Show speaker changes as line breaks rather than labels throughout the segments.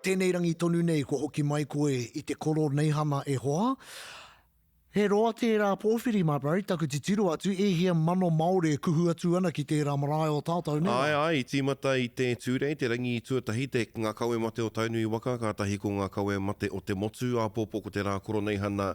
Tēnei rangi tonu nei kua hoki mai koe i te Koroneihana e hoa. He roa tērā pōwhiri, my bro, taku titiro atu, e hia mano Māori e kuhu atu ana ki tērā marae o tātou, nē rā?
Āe, āe, i tīmata i te Tūrei, te rangi tuatahi, te, ngā kawe mate o Tainui waka, kātahi ko ngā kawe mate o te motu, āpōpō ko te rā Koroneihana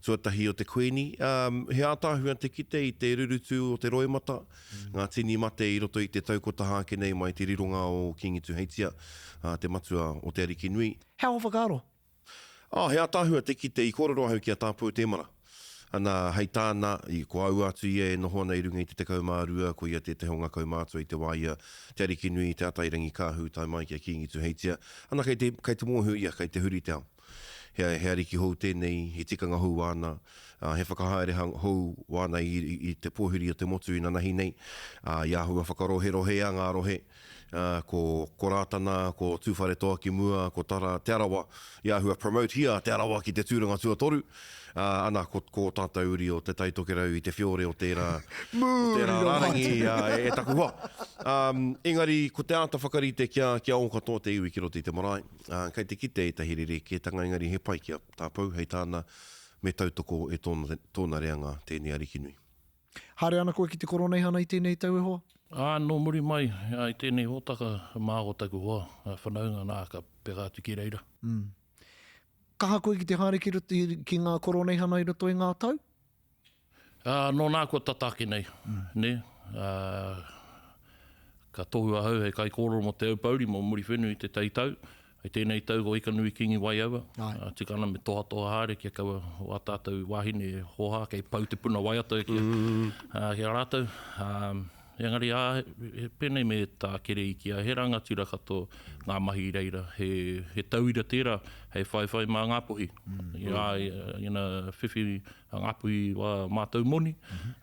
tuatahi o te Kuini. He ātaahua te kite i te rurutu o te roimata, ngā tini mate i roto i te tau kua taha ake nei mai te rironga o Kīngi Tuheitia, te matua o Te Arikinui.
He aha ō whakaaro?
Ā, he ātaahua te kite, i kōrero ahau ki a Tā Pou Temara. Ana, hei tāna, i, ko aua atu ia e noho ana i runga i te 12, ko ia tētahi o ngā kaumātua i te wā ia, Te Arikinui, Te Atairangikaahu, tae mai ki a Kīngi Tuheitia. Ana, kei te, kei te mōhio ia, kei te huri te ao. He, he ariki hou tēnei, he tikanga hou āna, ā, he whakahaere hou wāna i, i, i te pōhiri o te motu inanahi nei, ā, i āhua whakaroherohea ngā rohe, ā, ko, ko Rātana, ko Tūwharetoa ki mua, ko Tara, Te Arawa, i āhua promote-hia a Te Arawa ki te tūranga tuatoru, ā, ana, ko, ko tātou uri o Te Tai Tokerau i te whiore o tērā, o tērā rārangi, ā, e, e taku hoa. Ā, engari, ko te āta whakarite kia, kia ō katoa te iwi ki roto i te marae, ā, kei te kite ētahi rerekētanga, engari he pai ki a Tā Pou, hei tāna, me tautoko e tōna, tōna reanga tēnei Arikinui.
Haere ana koe ki te Koroneihana i tēnei tau e hoa?
Ā, nō muri mai i tēnei hōtaka, mā ko taku hoa, whanaunga, nā, ka peka atu ki reira.
Mm. Kaha koe ki te haere ki roto, ki ngā Koroneihana i roto i ngā tau?
Ā, nō nā kua tata ake nei, mm. nē, ā, ka tohu ahau hei kaikōrero mō Te Aupōuri, mō Muriwhenua i te tai tau. I tēnei tau ko Ikanui Kingi Waiaua, tika ana me tohatoha haere kia kaua wā tātou wāhine e hōhā kei pau te puna waiata ki a rātou. Engari ā, he pēnei me tā Kerei i kī ai, he rangatira katoa ngā mahi i reira, he tauira tērā hei whaiwhai mā Ngāpuhi. Ina whiwhi A Ngāpuhi wā mātou moni,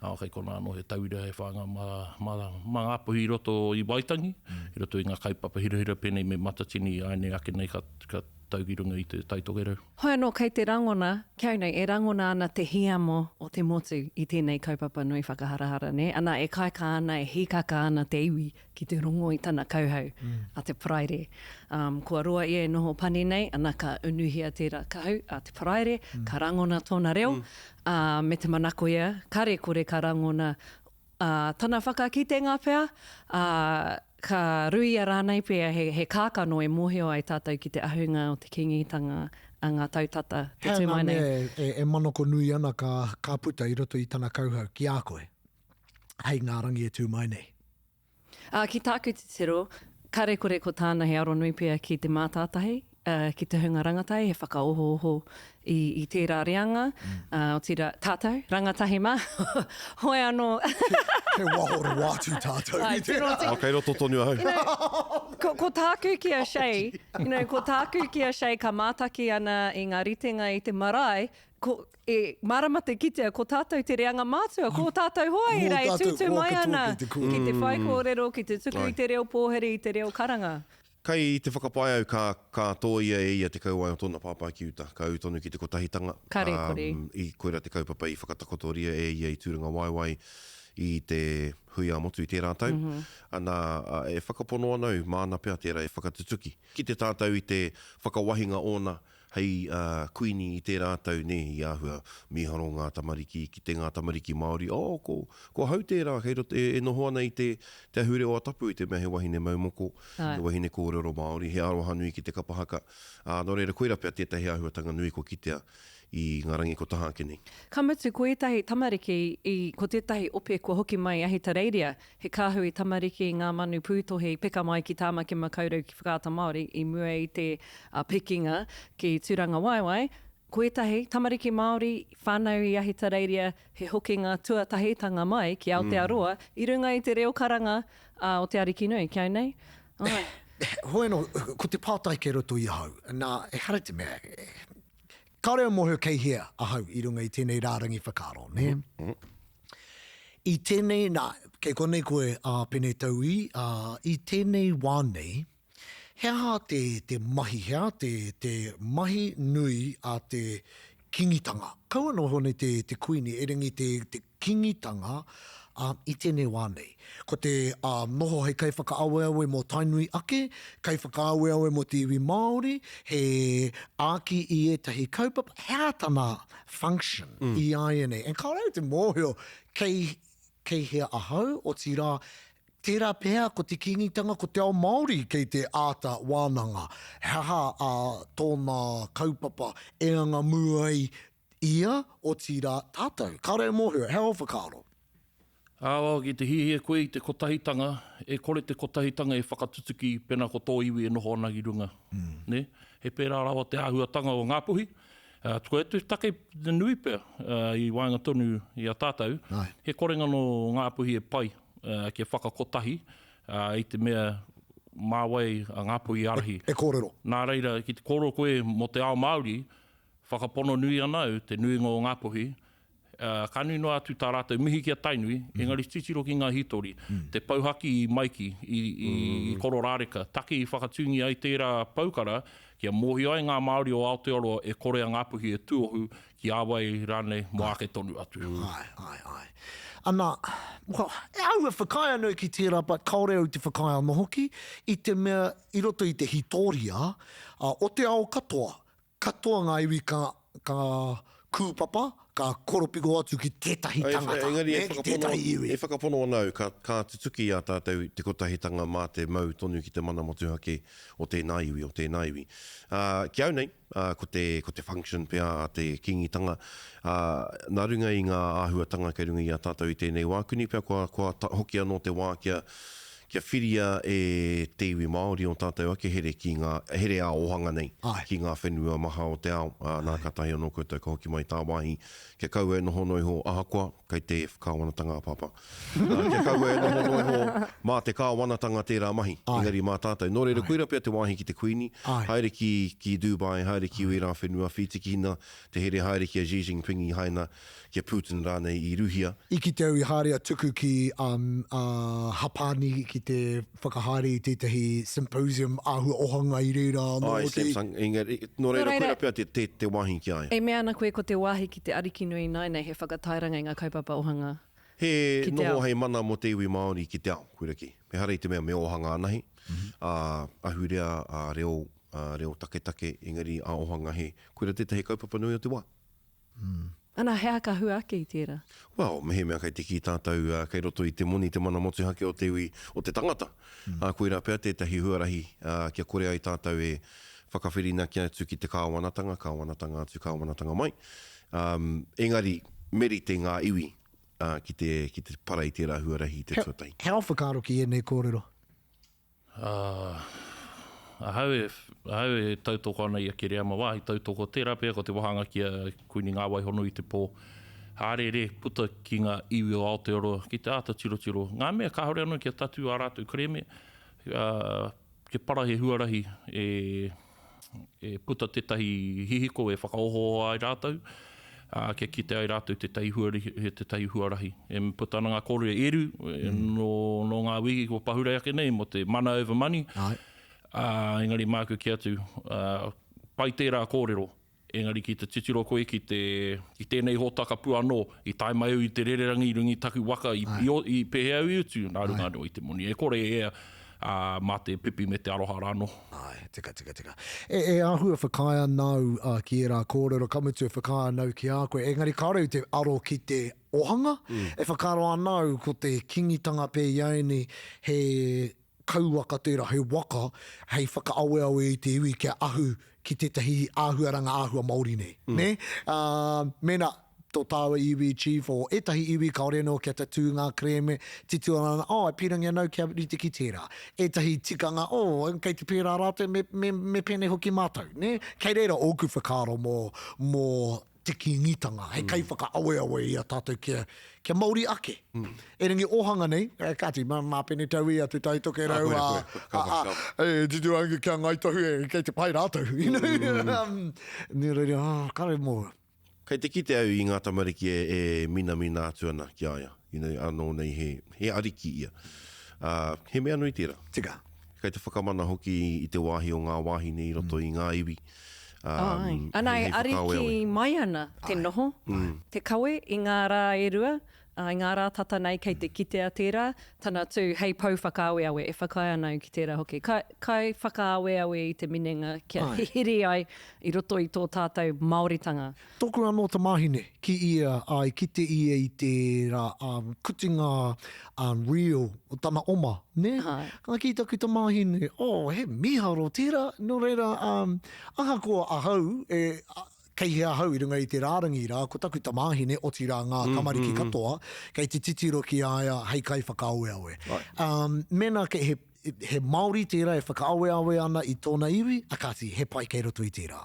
ā, kei konā anō he tauira he whānga mā, mā, mā Ngāpuhi i roto i Waitangi, i roto i ngā kaupapa hirahira pēnei me Matatini āinei ake nei ka, ka tau ki runga i te Tai Tokerau.
Hoi anō, kei te rangona, ki au nei, e rangona ana te hiamo o te motu i tēnei kaupapa nui whakaharahara, nē? Ana, e kaikā ana, e hīkaka ana te iwi ki te rongo i tana kauhau a te Paraire. Um, kua roa ia e noho pani nei, ana ka unuhia tērā kahu a te Paraire, mm. ka rangona tōna reo, mm. uh, me te manako ia, kare kore ka rangona uh, tana whakakitenga pea, uh, ka ruia rānei pea he, he kākano e mōhio ai tātou ki te ahunga o te Kīngitanga a ngā tau tata
te tū mai nei. He mea e, e manako nui ana ka, ka puta i roto i tana kauhau ki a koe, hei ngā rangi e tū mai nei.
Ā, ki tāku titiro, kare kore ko tāna he aronui pea ki te mātātahi, ā, ki te hunga rangatahi, he whakaohooho i, i tērā reanga, ā, otirā, tātou, rangatahi mā, hoi anō.
He waho rawa atu tātou
i tērā.
Ā, kei roto tonu ahau.
You know, ko, ko tāku ki a Shay, you know, ko tāku ki a Shay ka mātaki ana i ngā ritenga i te marae, ko, E mārama te kitea, ko tātou te reanga mātua, ko ō tātou hoa ērā e tūtū mai ana ki te whaikōrero, ki te tuku i te reo pōhiri, i te reo karanga.
Kai te whakapae au ka, ka tōia e ia te kauae o tōna pāpā ki uta, ka ū tonu ki te kotahitanga.
Kare kore.
I koira te kaupapa i whakatakotoria e ia i Tūrangawaewae i te hui ā-motu i tērā tau. Ana, e whakapono ana au, māna pea tērā e whakatutuki. Kite tātou i te whakawahinga ōna Hei kuini i tērā tau nē, i āhua mīharo ngā tamariki, kite ngā tamariki Māori, oh, ko, ko ahau tērā kei roto, e, e noho ana i te, te ahurewa tapu i te mea he wahine mau moko, he wahine kōrero Māori, he aroha nui ki te kapa haka. Ā, nō reira, koirā pea tētahi āhuatanga nui kua kitea i ngā rangi kua taha ake nei.
Ka mutu, ko ētahi tamariki i, ko tētahi ope kua hoki mai i Ahitereiria, He kāhui tamariki ngā manu pūtohe i peka mai ki Tāmaki Makaurau ki Whakaata Māori i mua i te pikinga ki Tūrangawaewae. Ko ētahi tamariki Māori whānau i Ahitereiria he hokinga tuatahitanga mai ki Aotearoa i runga i te reo karanga o Te Arikinui, ki au nei.
Āe. Hoi anō, ko te pātai kei roto i ahau, nā, ehara te mea, kāore au mōhio kei hea ahau i runga i tēnei rārangi whakaaro, nē? I tēnei, nā, kei konei koe a Pene Tauī, ā, i tēnei wā nei, he aha te, te mahi, he aha te, te mahi nui a te Kingitanga? Kaua noa iho nei te, te Kuini, erangi te, te Kingitanga, i tēnei wā nei? Ko te noho hei kaiwhakaaweawe mō Tainui ake, kaiwhakaaweawe mō te iwi Māori, he āki i ētahi kaupapa, he aha tana function i āianei? And kāore au te mōhio kei, kei hea ahau, otirā, tērā pea ko te Kīngitanga, ko te ao Māori kei te āta wānanga he aha tōna kaupapa e anga mū ai ia, otirā, tātou. Kāore e mōhio, he aha ō whakaaro?
Ā, ki te hiahia koe i te kotahitanga, e kore te kotahitanga e whakatutuki pēnā ko tō iwi e noho ana ki runga, nē? He pērā rawa te āhuatanga o Ngāpuhi. Ko te take nui pea i waenga tonu i a tātou, he korenga nō Ngāpuhi e pai kia whakakotahi i te mea mā wai a Ngāpuhi e ārahi.
E kōrero.
Nā reira, ki te kōrero koe mō te ao Māori, whakapono nui ana au, te nuinga o Ngāpuhi, ka nui noa atu tā rātou mihi ki a Tainui, engari titiro ki ngā hītori, te pouhaki i Maiki, i Kororāreka, take i whakatūngia ai tērā poukara kia mōhio ai ngā Māori o Aotearoa e kore a Ngāpuhi e tuohu ki a wai rānei mō ake tonu atu.
Āe, āe, āe. Ana, well, e au e whakaae ana ki tērā, but kāore au te whakaae anō hoki, i te mea i roto i te hītoria o te ao katoa, Katoa ngā iwi ka, ka kūpapa, ka koropiko atu ki tētahi tangata,
Engari e
nē, ki
whakapono,
tētahi iwi.
e whakapono ana au ka, ka tutuki i a tātou te kotahitanga mā te mau tonu ki te mana motuhake o tēnā iwi, o tēnā iwi. Ā, ki au nei, ā, ko te, ko te function pea a te Kīngitanga, ā, nā runga i ngā āhuatanga kei runga i a tātou i tēnei wā, kuni pea kua, kua ta, hoki anō te wā kia, Kia whiria e te iwi Māori ō tātou ake here ki ngā, here ā-ōhanga nei, ki ngā whenua maha o te ao, ā, nā kātahi anō koutou ka hoki mai tāwāhi, kia kaua e noho noa iho, ahakoa, kei te kāwanatanga a Pāpā, ā, kia kaua e noho noa iho, mā te kāwanatanga tērā mahi, engari mā tātou. Nō reira, koira pea te wāhi ki te Kuini, haere ki, ki Dubai, haere ki wērā whenua, whītikihina te here haere ki a Xi Jinping i Haina, ki a Putin rānei i Ruhia.
I kite au i haere a Tuku ki a Hapani ki te whakahaere i tētahi symposium āhua ohanga i reira anō
Āe,
hoki.
Samsung, engari, nō reira, koira pea te, te, te wāhi ki a ia.
E mea ana koe ko te wāhi ki te Arikinui ināianei he whakatairanga i ngā kaupapa ohanga
He
ki te
noho
ao.
hei mana mō te iwi Māori ki te ao, koira kī. Ehara i te mea me ōhanga anahe, ā, ahurea, ā, reo, ā, reo taketake, engari ā ohanga he, koira tētahi kaupapa nui o te wā.
Ana, he aha ka hua ake i tērā?
Well, mehemea kei te kī tātou kei roto i te moni te mana motuhake o te iwi, o te tangata, ā, koirā pea tētahi huarahi kia kore ai tātou e whakawhirinaki atu ki te kāwanatanga, kāwanatanga atu, kāwanatanga mai. Engari, me rite ngā iwi ki te, ki te para i tērā huarahi i te tuatahi.
He ao whakaaro ki ēnei kōrero?
Ā, ahau e, ahau e tautoko ana i a Kereama Wāhi tautoko, tērā pea ko te wāhanga ki a Kuini Ngāwaihono i te pō. Hārere puta ki ngā iwi o Aotearoa ki te āta tirotiro ngā mea kāore anō kia tatū ā rātou kerēme, ā, kia para he huarahi e, e puta tētahi hihiko e whakaohooho ai rātou, ā, kia kite ai rātou tētahi huarahi, tētahi huarahi. E puta ana ngā kōrero e Eru, nō, nō ngā wiki kua pahure ake nei mō te mana over money,
Āe.
ā, engari māku kī atu, ā, pai tērā kōrero, engari ki te titiro koe ki te, ki tēnei hōtaka pū anō, i tae mai au i te rererangi i runga i taku waka, i, i, i pēhea au i utu, nā runga anō i te moni. E kore e ea, ā, mā te pipi me te aroha rānō.
Āe, tika, tika, tika. E, e āhua whakaae ana au ā, ki ērā kōrero, ka mutu e whakaae ana au ki a koe, engari kāore au te aro ki te ohanga, e whakaaro ana au ko te Kingitanga pēiaini he kauaka tērā, he waka hei whakaaweawe i te iwi kia ahu ki tētahi āhuaranga āhua Māori nei, nē? Ā, mēnā tō tāua iwi, chief, o ētahi iwi kāore anō kia tatū ngā kerēme, titiro ana, oh, e pīrangi ana au kia rite ki tērā. Ētahi tikanga, oh, kei te pērā rātou, me, me, me pēnei hoki mātou, nē? Kei reira ōku whakaaro mō, mō te Kīngitanga, hei kaiwhakaaweawe i a tātou kia, kia Māori ake. Erangi ōhanga nei, e, kāti, mā, mā Pene Tauia, Te Tai Tokerau,
Ah,
a,
koe, koe, ka
a,
pai,
a, e, titiro ange kia Ngāi Tahu, e, kei te pai rātou, you know? Um, nē reira, ah, kare mō.
Kei te kite au i ngā tamariki e, e minamina atu ana ki a ia, you know, anō nei he, he ariki ia. Ā, he mea nui tērā.
Tika.
Kei te whakamana hoki i te wāhi o ngā wāhine i roto i ngā iwi.
Āe. Ana e ariki mai ana te noho, te kawe i ngā rā e rua, I ngā rā tata nei kei te kitea tērā, tana tū hei pou whakaaweawe, e whakaae ana au ki tērā hoki. Kai, kai whakaaweawe i te minenga kia hihiri ai i roto i tō tātou Māoritanga.
Tōku anō tamāhine ki ia, ā, i kite ia i tērā, ā, kutinga, ā, reel o tana oma, nē? Ka kī taku tamāhine, oh, he mīharo tērā, nō reira, ā, ahakoa ahau e, Kei hea ahau i runga i te rārangi rā, ko taku tamāhine, otirā ngā tamariki katoa, kei te titiro ki a ia hei kaiwhakaaweawe. Um, mēnā kei he, he Māori tērā e whakaaweawe ana i tōna iwi, a kāti, he pai kei roto i tērā.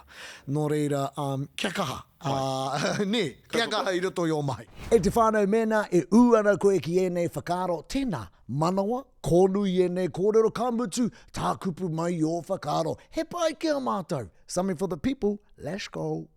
Nō reira, um, kia kaha, uh, nē, kia kaha i roto i ō mahi. E te whānau, mēnā e ū ana koe ki ēnei whakaaro, tēnā, manawa, kōnui ēnei kōrero, ka mutu, tākupu mai i ō whakaaro. He pai ki a mātou. Something for the people, let's go.